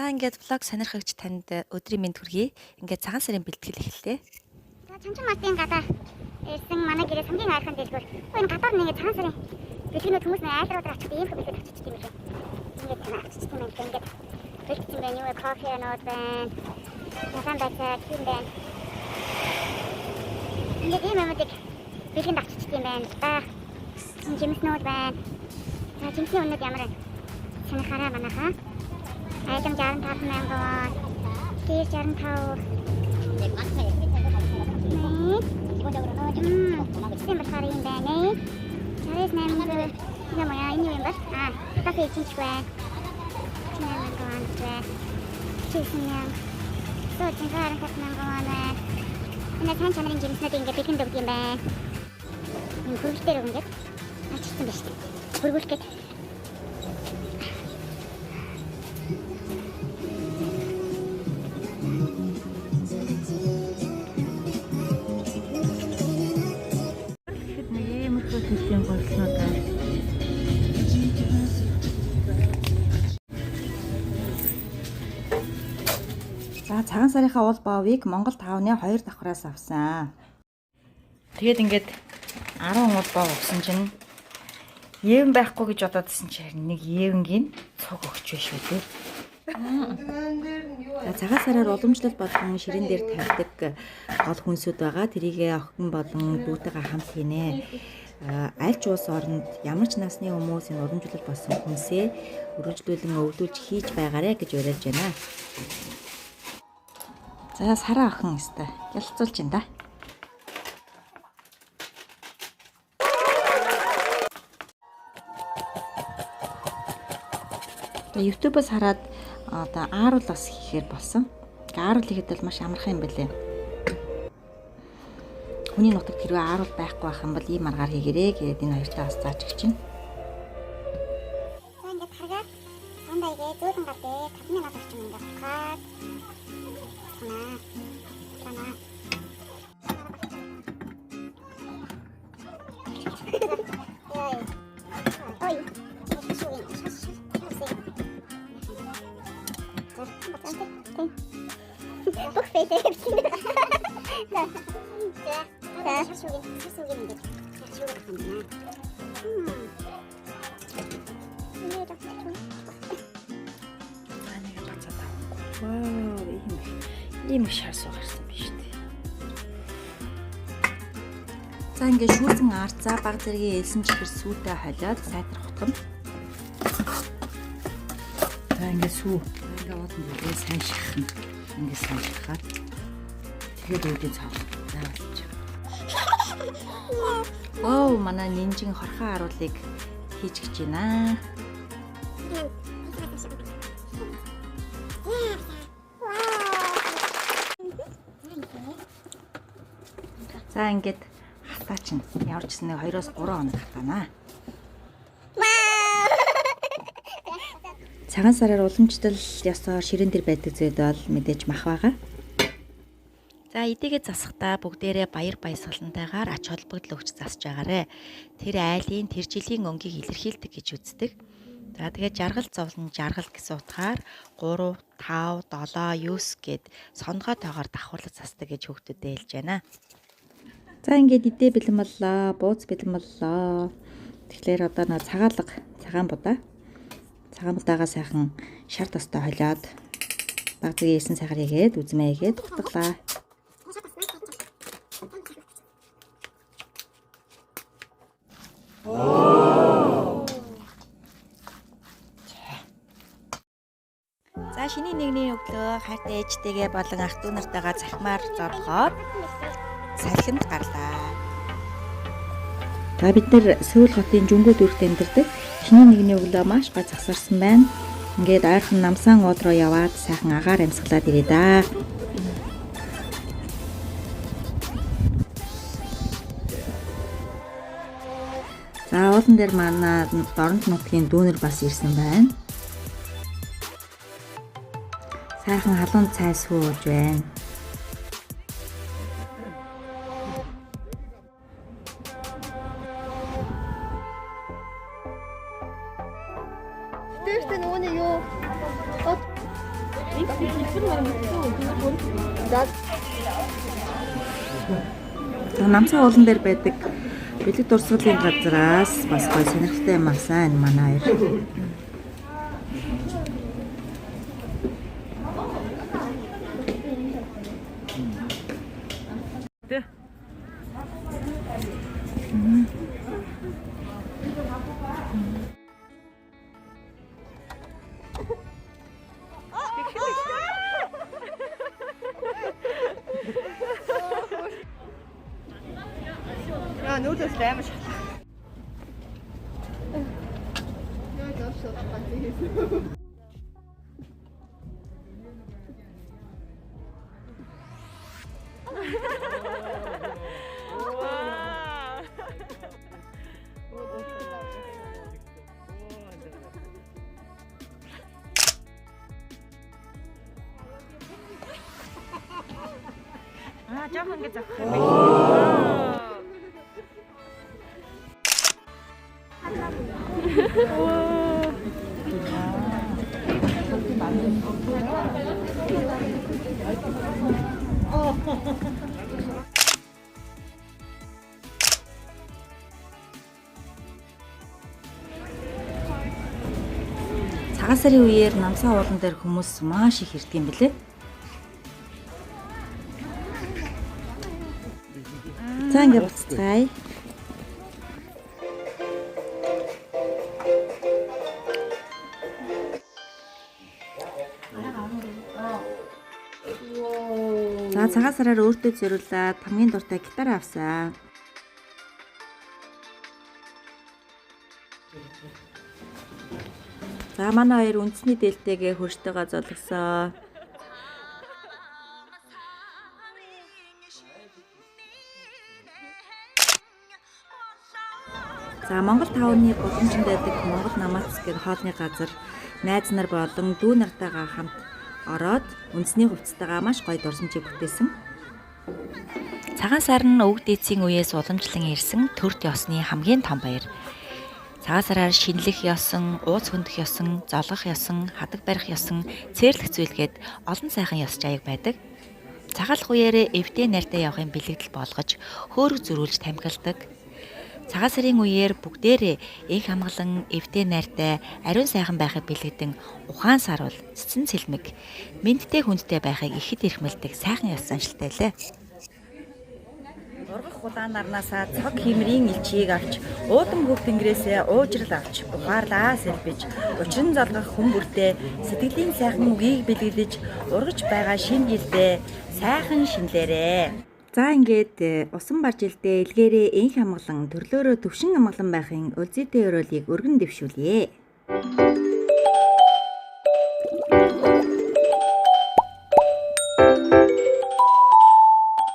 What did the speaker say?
За, ингээд vlog сонирхогч танд өдрийн мэнд хүргэе. Ингээд цагаан сарын бэлтгэл эхэллээ. За, Чамчин мартын гадаа ирсэн, манай гэрээс хамгийн ойрхон дэлгүүр. Өө, энэ гадаар нэг цагаан сарын бэлгэнүүд хүмүүс нэг айлруудаар очих ийм их бэлгүүд авчиж юм лээ. Ингээд танаа авчиж юм байна. Ингээд бэлтгэсэн байна. Юу вэ? Кофе нууд байна. Ялан байцаа тийм байна. Ингээд ийм юмнуудыг бэлгэнд авчиж юм байна л да. Энэ жимснүүд байна. За, жимсний үнүүд ямар вэ? Сонирхараа манайхаа. Айлам 65 мянган вон. Гэр 65. Тийм болохоор юм байна. 68 юм яа, энэ юу юм бэ? Аа, кофе ичинч байна. 8 мянган вон байна. 9 мянга. 165 мянган вон байна. Энэ сайн чанарын жимснүүд ингээд бэлгэнд өгд юм байна. Энэ хөргөлтөөр ингээд ачилсан байна шүү дээ. Хөргөлөх гээд. Тэгэхэд нэг иймэрхүү төрлийн голлонууд байна. За, цагаан сарынхаа уул боовыг Монгол таавны 2 давхраас авсан. Тэгээд ингээд 10 уул бов авсан чинь евэн байхгүй гэж бодоодсэн чинь харин нэг евэнгийн цуг өгч байж шүү дээ. За, цагаан сараар уламжлал болон ширээн дээр тавьдаг гол хүнсүүд байгаа. Тэрийг охин болон дүүтэйгээ хамт хийнэ. Аль ч улс оронд ямар ч насны хүмүүс энэ уламжлал болсон хүнсээ өргөжлүүлэн өвлүүлж хийж байгаарэ гэж уриалж байна. За, сараа охин өстой. Ялцуулж байна да. Одоо YouTube-аас хараад одоо ааруул бас хийхээр болсон. Ингээ ааруул хийхэд бол маш амархан юм байлээ. Хүний нутагт хэрвээ ааруул байхгүй байх юм бол ийм аргаар хийгэрээ гээд энэ хоёртой бас зааж өгч байна. За, ингээд харгаад сандаа игээ зөөлөн гар дээр 5 минут орчим ингээд хаад. Санаа. Санаа. Яй. Ой. Бүх фэйсээ хэвчэн. За. За. Шашуугийн, шашуугийн ингээд шашууг авах юм байна. Энийг авчих. Нэг бацаад авахгүй. Вау, ийм их шар суу гарсан биш үү? За, ингээд шүүсэн арцаа баг зэргийн элсэн чихэр сүүтэй холиод сайтар хутгана. За, ингээд сүү. Ингээд ууланд үлээ сайн шахна. Ингээд сайн шахаад тэгээд үүдийн цаав. Заавал. Вау, манай нинжин хорхон аруулыг хийж гэж байна. За, ингээд хатаа чинь ямар ч гэсэн нэг 2-оос 3 хоног хатаанаа. Цагаан сараар уламжлал ёсоор ширээн дээр байдаг зүйлд бол мэдээж мах байгаа. За, эдийгээ засахдаа бүгдээрээ баяр баясгалантайгаар ач холбогдол өгч засж байгаарэ. Тэр айлын тэр жилийн өнгийг илэрхийлдэг гэж үздэг. За, тэгээд жаргал зовлон жаргал гэсэн утгаар 3 5 7 9 гэд сондгой тоогоор давхарлаж засдаг гэж хүүхдүүдэд хэлж байна. За, ингээд идэ бэлэн боллоо, бууз бэлэн боллоо. Тэгэхээр одоо нөө цагаалга, цагаан будаа. Цагаан будаага сайхан шар тостой холиод баг зэрэг элсэн сахар хийгээд үзмээ хийгээд гутглаа. За, шинийн нэгний өглөө хайртай ээжтэйгээ болон ах トゥ нартайгаа захимаар зорлогоор салхинд гарлаа. За, бид нэр Сөүл хотын Жүнгөө дүүрэгт амьдардаг. Шинийн нэгний өглөө маш гой засарсан байна. Ингээд ойрхон Намсан ууд руу яваад сайхан агаар амьсгалаад ирээ да. За, уулан дээр манай Дорнод нутгийн дүүнер бас ирсэн байна. Сайхан халуун цай сүү ууж байна. Дээртэй нөгөөний юу? За Намсан уулан дээр байдаг бэлэг дурсгалын газраас бас гоё сонирхолтой юм авсан энэ манай хоёр. Яа нүүдэлс амар шат. Аа жоохон ингэ зогсох юм байна. Цагаан сарын үеэр Намсан уулан дээр хүмүүс маш их ирдэг юм билээ. За ингэ буцацгаая. За цагаан сараар өөртөө зориулаад хамгийн дуртай гитар авсан. За манай хоёр үндэсний дээлтэйгээ хөрштэйгээ золгосоо. За Монгол тавны гудамжинд байдаг Монгол Намац гэх хоолны газар найз нар болон дүү нартайгаа хамт ороод үндэсний хувцастайгаа маш гоё дурсамжийг бүтээсэн. Цагаан сар нь өвөг дээдсийн үеэс уламжлан ирсэн төрд ёсны хамгийн том баяр. Цагаан сараар шинэлэх ёсон, ууц хөндөх ёсон, золгох ёсон, хадаг барих ёсон, цээрлэх зүйлгээд олон сайхан ёс жаяг байдаг. Цагаалах үеэрээ эвдээ нартай явахын бэлэгдэл болгож хөөрөг зөрүүлж тамхилдаг. Цагаан сарын үеэр бүгдээрээ энх амгалан, эвдээ найртай, ариун сайхан байхыг бэлэгдэн ухаан саруул, цэцэн сэлмэг, мэндтэй хүндтэй байхыг ихэд эрхмэлдэг сайхан ёс заншилтай лээ. Ургах улаан нарнаасаа цог хиймрийн элчийг авч, уудам хөв тэнгэрээсээ уужрал авч, ухаарлаа сэлбэж, учран золгох хүн бүртээ сэтгэлийн сайхан үгийг бэлгэлж, ургаж байгаа шинэ жилдээ сайхан шинэлээрээ. За ингээд усан бар жилдээ элгээрээ энх амгалан төрлөөрөө төвшин амгалан байхын үлзийтэй өрөөлийг өргөн дэвшүүлье.